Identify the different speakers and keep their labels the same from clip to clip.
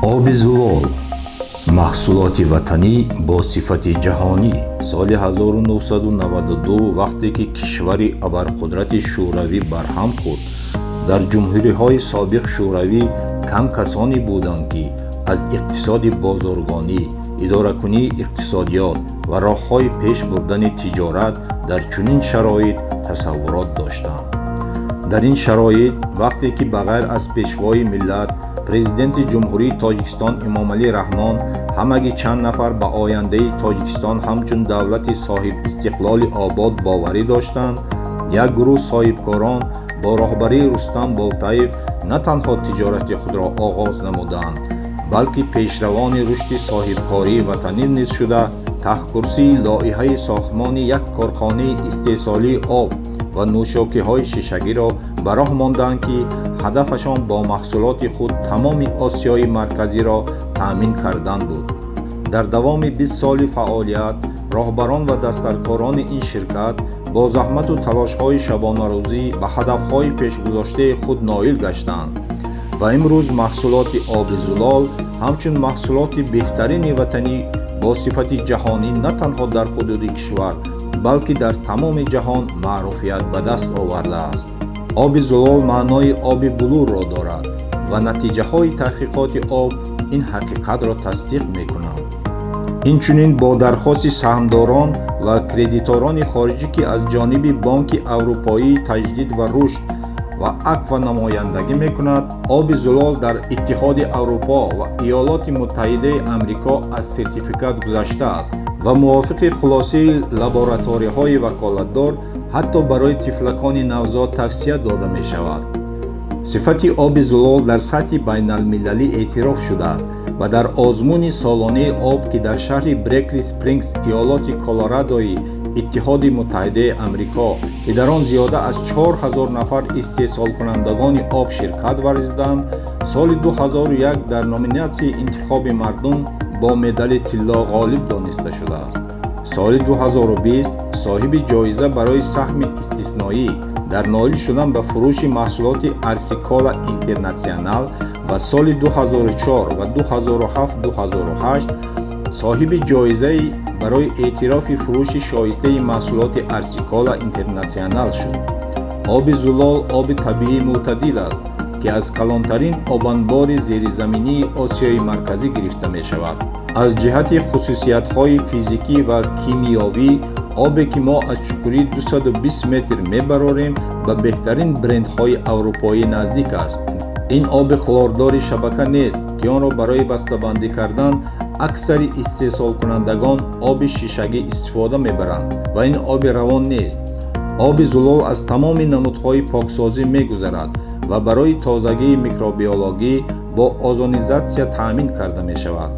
Speaker 1: Оби «Зулол» — маҳсулоти ватанӣ бо сифати ҷаҳонӣ. Соли 1992, вақте ки кишвари абарқудрати Шӯравӣ барҳам хӯрд, дар ҷумҳуриҳои собиқ Шӯравӣ кам касоне буданд, ки аз иқтисоди бозоргонӣ, идоракунии иқтисодиёт ва роҳҳои пеш бурдани тиҷорат дар чунин шароит тасаввурот доштанд. Дар ин шароит, вақте ки ба ғайр аз Пешвои миллат, Президенти Ҷумҳурии Тоҷикистон Эмомалӣ Раҳмон, ҳамагӣ чанд нафар ба ояндаи Тоҷикистон ҳамчун давлати соҳибистиқлоли обод боварӣ доштанд, як гурӯҳ соҳибкорон бо роҳбарии Рустам Болтаев на танҳо тиҷорати худро оғоз намуданд, балки пешравони рушди соҳибкории ватанӣ низ шуда, таҳкурсии лоиҳаи сохтмони як корхонаи истеҳсолии об ва нӯшокиҳои шишагиро ба роҳ монданд, ки ҳадафашон бо маҳсулоти худ тамоми Осиёи Марказиро таъмин кардан буд. Дар давоми 20 соли фаъолият роҳбарон ва дастдаркорони ин ширкат бо заҳмату талошҳои шабонарӯзӣ ба ҳадафҳои пешгузоштаи худ ноил гаштанд ва имрӯз маҳсулоти оби «Зулол» ҳамчун маҳсулоти беҳтарини ватанӣ бо сифати ҷаҳонӣ на танҳо дар ҳудуди кишвар, балки дар тамоми ҷаҳон маъруфият ба даст овардааст. Оби «Зулол» маънои оби булурро дорад ва натиҷаҳои таҳқиқоти об ин ҳақиқатро тасдиқ мекунанд. Инчунин бо дархости саҳмдорон ва кредиторони хориҷӣ, ки аз ҷониби Бонки Аврупоии Таҷдид ва Рушд ва Аква намояндагӣ мекунад, оби «Зулол» дар Иттиҳоди Аврупо ва Иёлоти Муттаҳидаи Амрико аз сертификат гузаштааст ва мувофиқи хулосаи лабораторияҳои ваколатдор ҳатто барои тифлакони навзод тавсия дода мешавад. Сифати оби «Зулол» дар сатҳи байналмилалӣ эътироф шудааст ва дар озмуни солонаи об, ки дар шаҳри Беркли Спрингс, иёлоти Колорадои Иттиҳоди Муттаҳидаи Амрико, ки дар он зиёда аз 4000 нафар истеҳсолкунандагони об ширкат варзиданд, соли 2001 дар номинатсияи интихоби мардум бо медали тилло ғолиб дониста шудааст. Соли 2020 соҳиби ҷоиза барои саҳми истисноӣ дар ноил шудан ба фурӯши маҳсулоти Арсикола Интернатсионал ва соли 2004 ва 2007-2008 соҳиби ҷоизаи барои эътирофи фурӯши шоистаи маҳсулоти Арсикола Интернатсионал шуд. Оби «Зулол» оби табиии мӯътадил аст, ки аз калонтарин обанбори зеризаминии Осиёи Марказӣ гирифта мешавад. Аз ҷиҳати хусусиятҳои физикӣ ва кимиёвӣ обе, ки мо аз чуқурии 220 метр мебарорем, ба беҳтарин брендҳои аврупоӣ наздик аст. Ин оби хлордори шабака нест, ки онро барои бастабандӣ кардан аксари истеҳсолкунандагон оби шишагӣ истифода мебаранд, ва ин оби равон нест. Оби «Зулол» аз тамоми намудҳои поксозӣ мегузарад ва барои тозагии микробиологӣ бо озонизатсия таъмин карда мешавад.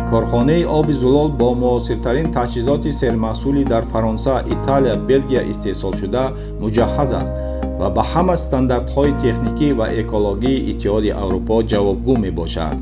Speaker 1: Корхонаи оби «Зулол» бо муосиртарин таҷҳизоти сермаҳсули дар Фаронса, Италия, Белгия истеҳсолшуда муҷаҳҳаз аст ва ба ҳама стандартҳои техникӣ ва экологии Иттиҳоди Аврупо ҷавобгӯ мебошад.